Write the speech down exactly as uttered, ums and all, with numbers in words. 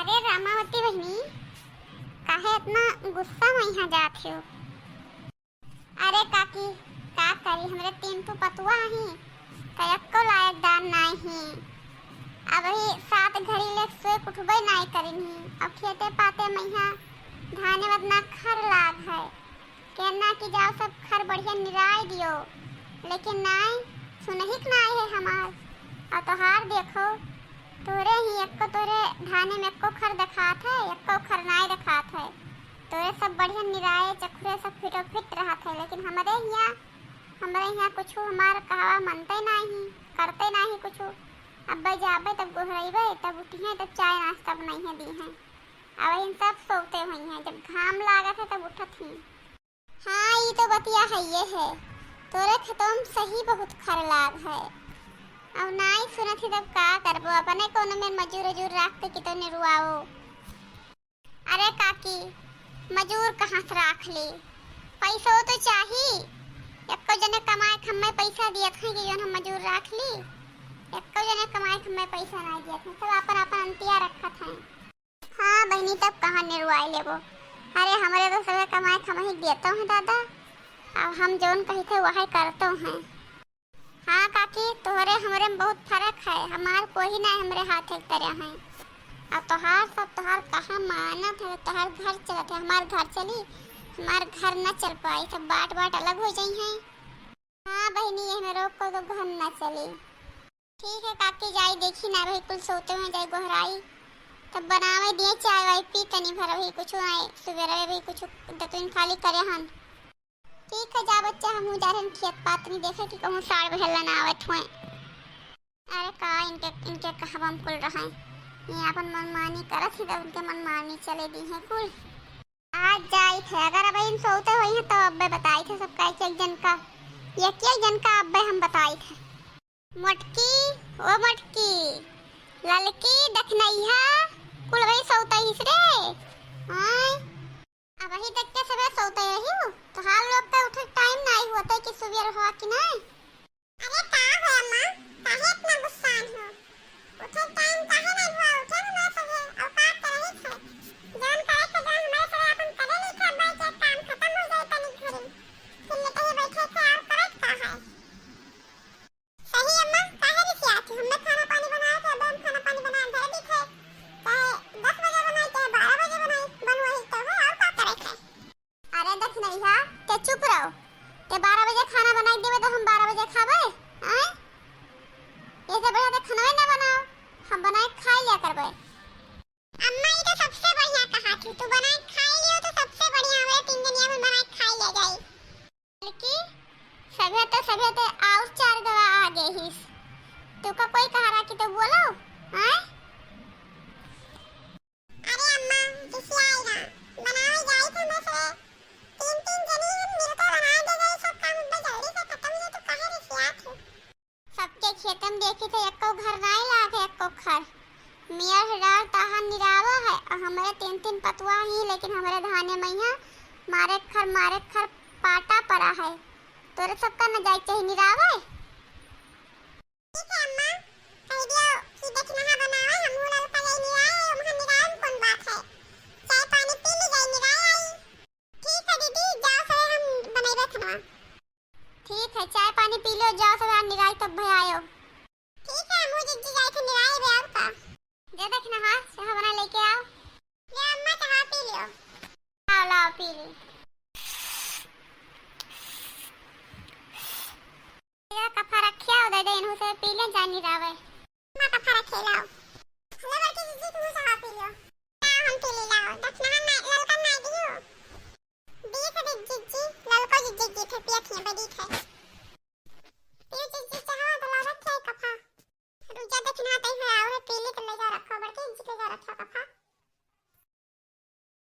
अरे रामावती बहिनी, काहे इतना गुस्सा में यहाँ जात हो? अरे काकी, का करी, हमरे तीन ठो पतुआ ही, त एक्को लायकदार नाई ही। अबही सात घड़ी ले सोए के उठबे नाई करिन ही। अब खेते पाते में यहाँ धाने वतना खर लाग है। कहना कि जाओ सब खर बढ़िया निराय दियो, लेकिन नाई, सुनही के नाई है हमार। और तोहार देखो, तोरे ही एक्को, तोरे धाने में एक्को खर देखात है, एक्को खर नाई देखात है। तोरे सब बढ़िया निराए चखुरे सब फिटो फिट रहत है, लेकिन हमरे हियाँ, हमरे हियाँ कुछु हमार कहवा मनते नाही, करते नाही कुछु। अब्बे जाबे तब गोहरइबे, तब उठिहें, तब चाय नाश्ता बनाइहें दीहें। अब इन सब सोते हुई हैं, जब घाम लागत है तब उठत ही। हाँ, ई तो बतिया हइये है, तोरे खेतों में सही बहुत खर लाग है। अब नाई सुनत ही तब का करबो, अपने कोनो में मजूर उजूर राख के कितो निरुआओ। अरे काकी, मजूर कहाँ से राख ली? पैसो तो चाही। एक्को जने कमाए खम्मे पैसा दियत हैं कि जौन हम मजूर राख ली। एक्को जने कमाए खम्मे पैसा नाई दियत हैं, सब आपन आपन अंतिया रखत हैं। हाँ बहिनी, तब कहाँ निरुआई लेबो? अरे हमरे तो सबे कमाए खम्मे ही देतो हैं दादा, अब हम जौन कही थे वही करतो हैं। हाँ काकी, तोहरे हमरे में बहुत फर्क है। हमार कोई ना हमरे हाथ एक तरह है। और तोहार सब, तोहार कहाँ मानत है, तोहार घर चलत है, हमार घर चली? हमार घर न चल पाई, सब बाट बाट अलग हो जाई हैं। हाँ बहिनी, ये में रोक को तो घर न चली। ठीक है काकी, जाई देखी ना, अभी कुल सोते हुए जाई गोहराई, तब बनावे दिए चाय वाय पी तनी भर, अभी कुछ आए सुबेरे अभी कुछ दतुन खाली करे हन। ठीक है, जा बच्चा, हमहू जा रहन खेत पात में देखे कि कहूँ साढ़ बहेला ना आवत हुए। अरे का इनके, इनके कहबम कुल रहे, ये अपन मनमानी करत ही, तब उनके मनमानी चले दी है कुल। आज जाई थे, अगर अब इन सोते हुई हैं तो अब्बे बताई थे सबका एक एक जन का, एक एक जन का अब्बे हम बताई थे। मोटकी, ओ मोटकी, ललकी, दखनैया, कुल वही सोते ही रे। आय। अबही तक के सबे सोते रही हो, तोहार लोग के उठे के टाइम नाई होते कि सुबेर हुआ कि नाई? अरे का हो अम्मा, काहे इतना गुस्सान हो? उठे के टाइम काहे नाई हुआ? उठे ना सबे, औकात तो रही थे। जौन करे के जौन हमारे सबे अपन करे ली थे, अब के काम खत्म हो जाए तनी घड़ी। फिर लेटे ही बैठे थे और करे का है? सही अम्मा, काहे रिसियात ही? हमने खाना पानी बनाए थे, अब हम खाना पानी बना धरे दी थे। चाहे दस बजे बनाई, चाहे बारह बजे बनाई, बनवाई तो है, और का करे थे? अरे दखनैया, ते चुप रहो। ते बारह बजे खाना बनाई देबे तो हम बारह बजे खाबे, आय? ये से बढ़िया ते खाना ना बनाओ, हम बनाए खाई लिया करबे। अम्मा, ई तो सबसे बढ़िया कहा थी, तू बनाए खाई लियो तो सबसे बढ़िया, हमरे तीन जनिया में बनाए खाई लिया जाई। बल्कि सभे तो, सभे तो और चार गवा आ गए हिस। तू का कोई कहा रहा कि तो बोलो, हैं? अरे अम्मा, किसी आई ना, बनावे जाई थे हमसे। तीन, तीन जनी हम मिलकर बना दे गए, सब काम इतना जल्दी से खत्म हो जाए, तो काहे रिसियात हो? सबके खेतम देखी थे, एक्को घर नाई लागे, एक्को खर। मियाँ हेडार ताहा निरावा है, और हमरे तीन, तीन पतुआ ही, लेकिन हमरे धाने मैया मारे खर, मारे खर पाटा पड़ा है। तोरे सबका न जाए चाही निरावे। ठीक है अम्मा, कह दियो कि दखनहा बनावे, हम ललका जाई निराए, हम निराए में कौन बात है। चाय पानी पी ली जाई निराए आई। ठीक है दीदी, जाओ सरे हम बनैबे खाना। ठीक है, चाय पानी पी लो, जाओ सरे निराई तब भै आयो। ठीक है, हमहू जिज्जी जाई थे निराए बे, और का। दे दखनहा, चाह बना लेके आओ। ले अम्मा, चाह पी लियो। लाओ, लाओ, पी ली। या कफा रखिया, दे दे, इनहू से पी ले, जानी रावे। अम्मा, कफा रखे लाओ।